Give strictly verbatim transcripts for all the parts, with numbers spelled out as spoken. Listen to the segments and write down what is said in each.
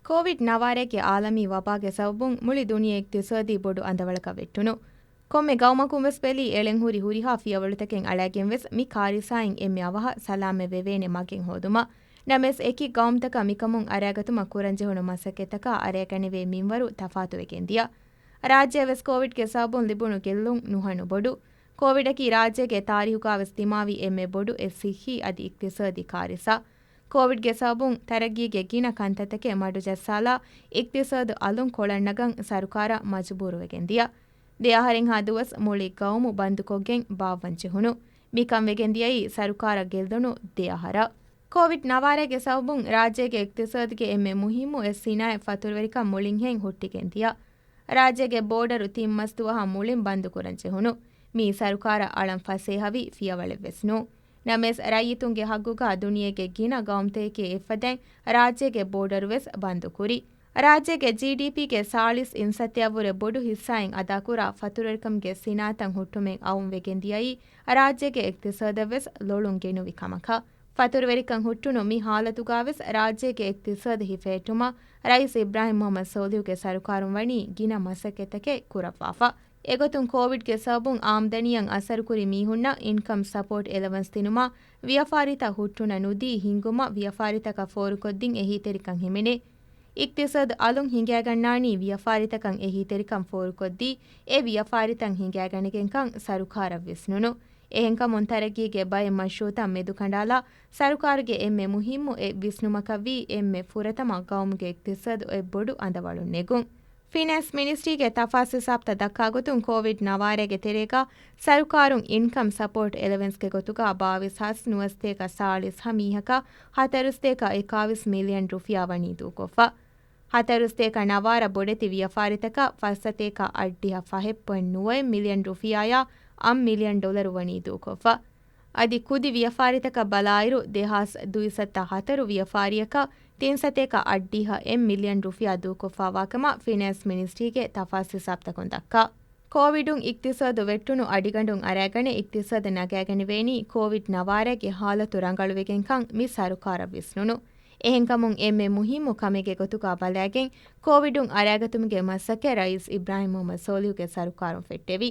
ކޯވިޑް ނަވާރައިގެ އާލަމީ ވަބާގެ ސަބަބުން މުޅި ދުނިޔެ އިޤްތިޞާދީ ބޮޑު އަނދަވަޅަކަށް ވެއްޓުނު. ކޮންމެ ގައުމަކުން ވެސް ބެލީ އެޅެން ހުރި ހުރިހާ ފިޔަވަޅުތަކެއް އަޅައިގެން ވެސް މި ކާރިސާއިން އެންމެ އަވަހަށް ސަލާމަތް ވެވޭނެ މަގެއް ހޯދުމަށް. ނަމަވެސް އެކި ގައުމުތަކަށް މިކަމުން އަރައިގަތުމަށް ކުރަންޖެހުނު މަސައްކަތްތަކާ އަރައިގަނެވޭ މިންވަރު ތަފާތުވެގެން ދިޔަ. ރާއްޖެއަށް ވެސް ކޯވިޑްގެ ސަބަބުން ލިބުނު ގެއްލުން ނުހަނު ބޮޑު. ކޯވިޑަކީ ރާއްޖޭގެ ތާރީހުގަވެސް ދިމާވި އެންމެ ބޮޑު އެއް ސިއްހީ އަދި އިޤްތިޞާދީ ކާރިސާ. ކޯވިޑްގެ ސަބަބުން ތަރައްގީގެ ގިނަ ކަންތައްތަކެއް މަޑުޖައްސާލާ، އިޤްތިޞާދު އަލުން ކޮޅަށްނަގަން ސަރުކާރަށް މަޖުބޫރުވެގެން ދިޔަ. ދެ އަހަރެއްހާ ދުވަސް މުޅި ގައުމު ބަންދުކޮށްގެން ބާއްވަން ޖެހުނު. މިކަން ވެގެން ދިޔައީ ސަރުކާރަށް ގެއްލުނު ދެ އަހަރަށް. ކޯވިޑް ނަވާރައިގެ ސަބަބުން ރާއްޖޭގެ އިޤްތިޞާދުގެ އެންމެ މުހިއްމު އެއް ސިނާއަތް ފަތުރުވެރިކަން މުޅިންހެން ހުއްޓިގެން ދިޔަ. ރާއްޖޭގެ ބޯޑަރު ތިން މަސް ދުވަހަށް މުޅިން ބަންދުކުރަން ޖެހުނު. މީ ސަރުކާރަށް އަޅަން ފަސޭހަވި ފިޔަވަޅެއް ވެސް ނޫން. ނަމަވެސް ރައްޔިތުންގެ ހައްގުގަ ދުނިޔޭގެ ގިނަ ގައުމުތަކެކޭ އެއްފަދައިން ރާއްޖޭގެ ބޯޑަރު ވެސް ބަންދުކުރި. ރާއްޖޭގެ ޖީޑީޕީގެ ސާޅީސް އިންސަތޭއަށްވުރެ ބޮޑު ހިއްސާއިން އަދާކުރާ ފަތުރުވެރިކަމުގެ ސިނާއަތަށް ހުއްޓުމެއް އައުން ވެގެން ދިޔައީ ރާއްޖޭގެ އިޤްތިޞާދަށް ވެސް ލޮޅުން ގެނުވި ކަމަކަށް. ފަތުރުވެރިކަން ހުއްޓުނު މި ހާލަތުގަވެސް ރާއްޖޭގެ އިޤްތިޞާދު ހިފެހެއްޓުމަށް ރައީސް އިބްރާހިމް މުޙައްމަދު ޞޯލިޙުގެ ސަރުކާރުން ވަނީ ގިނަ މަސައްކަތްތަކެއް ކުރައްވާފަ. އެގޮތުން ކޯވިޑްގެ ސަބަބުން އާމްދަނީއަށް އަސަރުކުރި މީހުންނަށް އިންކަމް ސަޕޯޓް އެލަވަންސް ދިނުމަށް ވިޔަފާރިތައް ހުއްޓުނަށް ނުދީ ހިންގުމަށް ވިޔަފާރިތަކަށް ފޯރުކޮށްދިން އެހީތެރިކަން ހިމެނޭ. އިޤްތިޞާދު އަލުން ހިނގައިގަންނާނީ ވިޔަފާރިތަކަށް އެހީތެރިކަން ފޯރުކޮށްދީ، އެ ވިޔަފާރިތައް ހިނގައިގަނެގެންކަން ސަރުކާރަށް ވިސްނުނު. އެހެންކަމުން ތަރައްގީގެ ބައެއް މަޝްރޫޢުތައް މެދުކަނޑާލާ، ސަރުކާރުގެ އެންމެ މުހިއްމު އެއް ވިސްނުމަކަށްވީ އެންމެ ފުރަތަމަ ގައުމުގެ އިޤްތިޞާދު އޮތް ބޮޑު އަނދަވަޅުން ނެގުން. ފިނޭންސް މިނިސްޓްރީގެ ތަފާސް ހިސާބުތައް ދައްކާގޮތުން ކޯވިޑް ނަވާރައިގެ ތެރޭގަ ސަރުކާރުން އިންކަމް ސަޕޯޓް އެލަވެންސްގެ ގޮތުގަ ބާވީސް ހާސް ނުވަސަތޭކަ ސާޅީސް ހަ މީހަކަށް ހަތަރުސަތޭކަ އެކާވީސް މިލިއަން ރުފިޔާ ވަނީ ދޫކޮށްފަ. ހަތަރުސަތޭކަ ނަވާރަ ބޮޑެތި ވިޔަފާރިތަކަށް ފަސްސަތޭކަ އަށްޑިހަ ފަހެއް ޕޮއިންޓް ނުވައެއް މިލިއަން ރުފިޔާއާ އަށް މިލިއަން ޑޮލަރު ވަނީ ދޫކޮށްފަ. އަދި ކުދި ވިޔަފާރިތަކަށް ބަލާއިރު، ދެހާސް ދުއިސައްތަ ހަތަރު ވިޔަފާރިއަކަށް ތިންސަތޭކަ އަށްޑިހަ އެއް މިލިއަން ރުފިޔާ ދޫކޮށްފާވާކަމަށް ފިނޭންސް މިނިސްޓްރީގެ ތަފާސް ހިސާބުތަކުން ދައްކާ. ކޯވިޑުން އިޤްތިޞާދު ވެއްޓުނު އަޑިގަނޑުން އަރައިގަނެ އިޤްތިޞާދު ނަގައިގަނެވޭނީ ކޯވިޑް ނަވާރައިގެ ހާލަތު ރަނގަޅުވެގެންކަން މި ސަރުކާރަށް ވިސްނުނު. އެހެންކަމުން އެންމެ މުހިއްމު ކަމެއްގެ ގޮތުގަ ބަލައިގެން ކޯވިޑުން އަރައިގަތުމުގެ މަސައްކަތް ރައީސް އިބްރާހިމް މުޙައްމަދު ޞޯލިޙުގެ ސަރުކާރުން ފެއްޓެވި.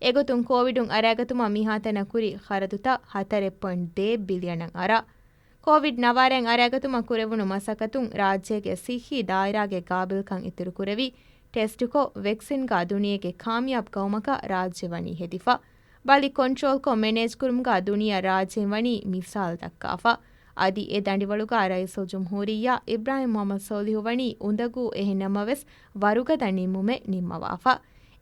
އެގޮތުން ކޯވިޑުން އަރައިގަތުމަށް މިހާތަނަށް ކުރި ޚަރަދުތައް ހަތަރެއް ޕޮއިންޓް ދޭއް ބިލިއަނަށް އަރާ. ކޯވިޑް ނަވާރައިން އަރައިގަތުމަށް ކުރެވުނު މަސައްކަތުން ރާއްޖޭގެ ސިއްހީ ދާއިރާގެ ގާބިލްކަން އިތުރުކުރެވި، ޓެސްޓުކޮށް، ވެކްސިންގަ ދުނިޔޭގެ ކާމިޔާބު ގައުމަކަށް ރާއްޖެ ވަނީ ހެދިފަ. ބަލި ކޮންޓްރޯލްކޮށް މެނޭޖްކުރުމުގަ ދުނިޔެއަށް ރާއްޖޭން ވަނީ މިސާލު ދައްކާފަ. އަދި އެ ދަނޑިވަޅުގަ ރައީސުލްޖުމްހޫރިއްޔާ އިބްރާހިމް މުޙައްމަދު ޞޯލިޙު ވަނީ އުނދަގޫ އެހެންނަމަވެސް ވަރުގަދަ ނިންމުމެއް ނިންމަވާފަ.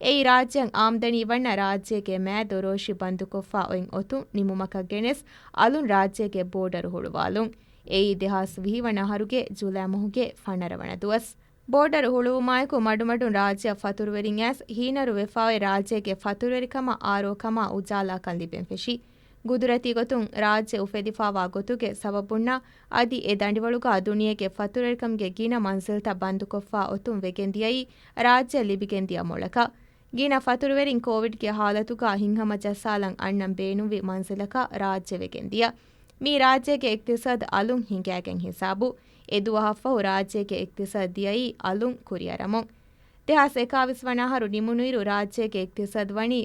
އެއީ ރާއްޖެއަށް އާމްދަނީ ވަންނަ ރާއްޖޭގެ މައި ދޮރޯށި ބަންދުކޮށްފަ އޮތް އޮތުން ނިމުމަކަށް ގެނެސް އަލުން ރާއްޖޭގެ ބޯޑަރު ހުޅުވާލުން. އެއީ ދެހާސް ވިހި ވަނަ އަހަރުގެ ޖުލައި މަހުގެ ފަނަރަ ވަނަ ދުވަސް. ބޯޑަރު ހުޅުވުމާއެކު މަޑުމަޑުން ރާއްޖެއަށް ފަތުރުވެރިން އައިސް ހީނަރު ވެފައި ރާއްޖޭގެ ފަތުރުވެރިކަމަށް އާރޯކަމާ އުޖާލާކަން ލިބެން ފެށި. ގުދުރަތީ ގޮތުން ރާއްޖެ އުފެދިފައިވާ ގޮތުގެ ސަބަބުންނާ އަދި އެ ދަނޑިވަޅުގަ ދުނިޔޭގެ ފަތުރުވެރިކަމުގެ ގިނަ މަންޒިލްތައް ބަންދުކޮށްފަ އޮތުން ވެގެން ދިޔައީ ރާއްޖެއަށް ލިބިގެން ދިޔަ މޮޅަކަށް. ގިނަ ފަތުރުވެރިން ކޯވިޑްގެ ހާލަތުގަ ހިތްހަމަޖައްސާލަން އަންނަން ބޭނުންވި މަންޒިލަކަށް ރާއްޖެ ވެގެން ދިޔަ. މީ ރާއްޖޭގެ އިޤްތިޞާދު އަލުން ހިނގައިގެން ހިސާބު. އެ ދުވަހަށްފަހު ރާއްޖޭގެ އިޤްތިޞާދު ދިޔައީ އަލުން ކުރިއަރަމުން. ދެހާސް އެކާވީސް ވަނަ އަހަރު ނިމުނުއިރު ރާއްޖޭގެ އިޤްތިޞާދު ވަނީ